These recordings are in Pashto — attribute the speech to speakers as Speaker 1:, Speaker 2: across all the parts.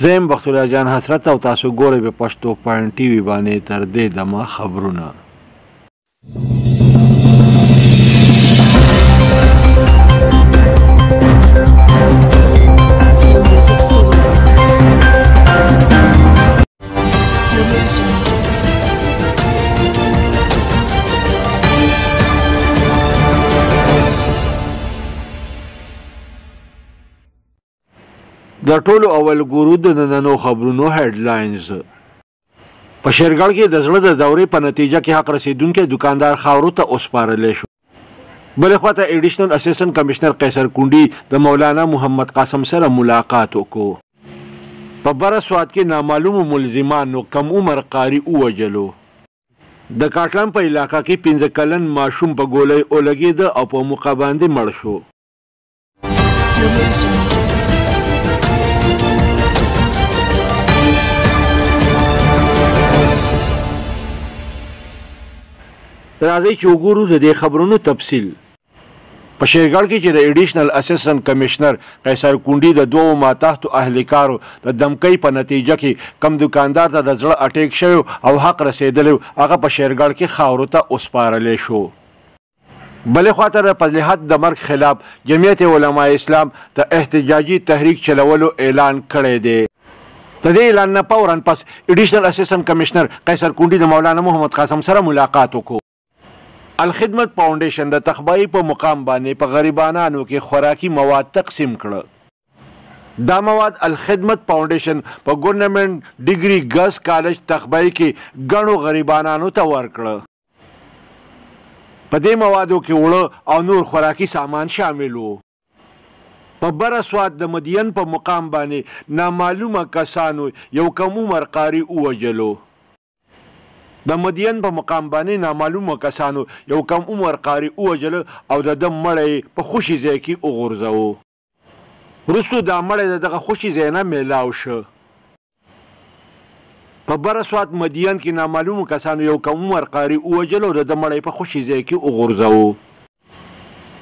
Speaker 1: زه یم بخت الله جان حسرت او تاسو ګورئ په پښتو پوینټ ټي وي باندې تر دې دمه خبرونه.
Speaker 2: Music Studio.
Speaker 1: د ټولو اول ګورو د نننو خبرونو هیډلاینز. په شیرګړ کې د زړه د دورې په نتیجه کې حق رسیدونکی دکاندار خاورو ته وسپارلی شو. بلې خواته ایډیشنل اسسټنټ کمشنر قیصر کونډي د مولانا محمد قاسم سره ملاقات وکړو. په بره سوات کې نامعلومو ملزمانو کم عمر قاري ووژلو. د کاټلان په علاقه کې 5 کلن ماشوم په ګولۍ ولګېده او په موقع باندې مړ شو. راځئ چې وګورو د دې خبرونو تفصیل. په شیرګړ کې چې د ایډیشنل اسسټنټ کمشنر قیصر کونډي د دوو ماتحتو اهلکارو د دمکۍ په نتیجه کې کم دکاندار ته د زړه اټیک شوی او حق رسېدلی، هغه په شیرګړ کې خاورو ته وسپارلی شو. بلې خواته د فضل حق د مرګ خلاف جمعیت علماء اسلام د احتجاجي تحریک چلولو اعلان کړی دی. د دې اعلان نه فوراً پس ایډیشنل اسسټنټ کمشنر قیصر کونډي د مولانا محمد قاسم سره ملاقات وکړو. الخدمت فاونډیشن د تخبای په مقام باندې په غریبانانو کې خوراکي مواد تقسیم کړه. دا مواد الخدمت فاونډیشن په ګورنمنټ ډیګري ګرلز کالج تخبای کې ګڼو غریبانانو ته ورکړه. په دې موادو کې اوړه او نور خوراکي سامان شامل وو. په بره سوات د مدین په مقام باندې نامعلومه کسانو یو کم عمر قاري ووژلو. د مدین په مقام باندې نامعلومه کسانو یو کم عمر قاري ووژلو او د ده مړی یې په خوشي ځای کې وغورځوو. وروستو دا مړی د دغه خوشي ځای نه میلاو شو. په بره سوات مدین کې نامعلومو کسانو یو کم عمر قاري ووژلو او د ده مړی په خوشي ځای کې وغورځوو.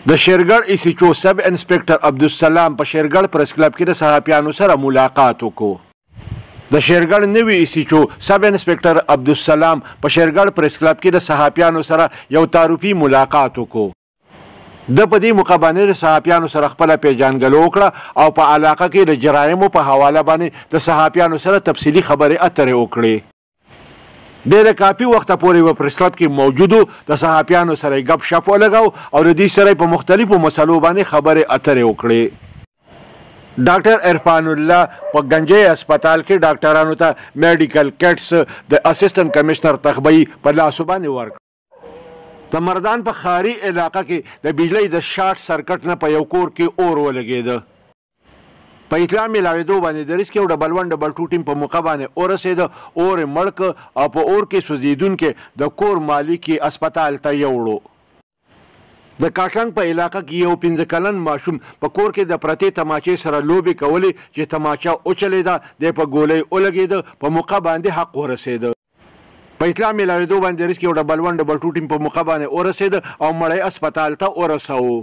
Speaker 1: د شیرګړ ایس ایچ او سب انسپکټر عبدالسلام په شیرګړ پریس کلب کې د صحافیانو سره ملاقات وکړو. د شیرګړ نوي ایس ایچ او سب انسپکټر عبدالسلام په شیرګړ پریس کلب کې د صحافیانو سره یو تعارفي ملاقات وکړو. ده په دې موقع باندې د صحافیانو سره خپله پیژندګلو وکړه او په علاقه کې د جرایمو په حواله باندې د صحافیانو سره تفصیلي خبرې اترې وکړې. دی د کافي وخته پورې په پریس کلب کې موجود و، د صحافیانو سره یې ګپ شپ ولګاو او د دوی سره یې په مختلفو مسلو باندې خبرې اترې وکړې. ډاکټر عرفان الله په ګنجۍ هسپتال کې ډاکټرانو ته میډیکل کټس د اسسټنټ کمشنر تخبی په لاسو باندې ورکړ. د مردان په ښاري علاقه کې د بجلۍ د شارټ سرکټ نه په یو کور کې اور ولګېده. په اطلاع میلاوېدو باندې د ریسکیو 11 22 ټیم په موقع باندې ورسېده، اور یې مړ کړ او په اور کې سوځېدونکی د کور مالک یې هسپتال ته یوړو. د کاټلنګ په علاقه کې یو 5 کلن ماشوم په کور کې د پرتې تماچې سره لوبې کولې چې تماچه وچلېده، دی په ګولۍ ولګېده، په موقع باندې حق ورسېده. په اطلاع میلاوېدو باندې ریسکیو 11 22 ټیم په موقع باندې ورسېده او مړی هسپتال ته ورسوو.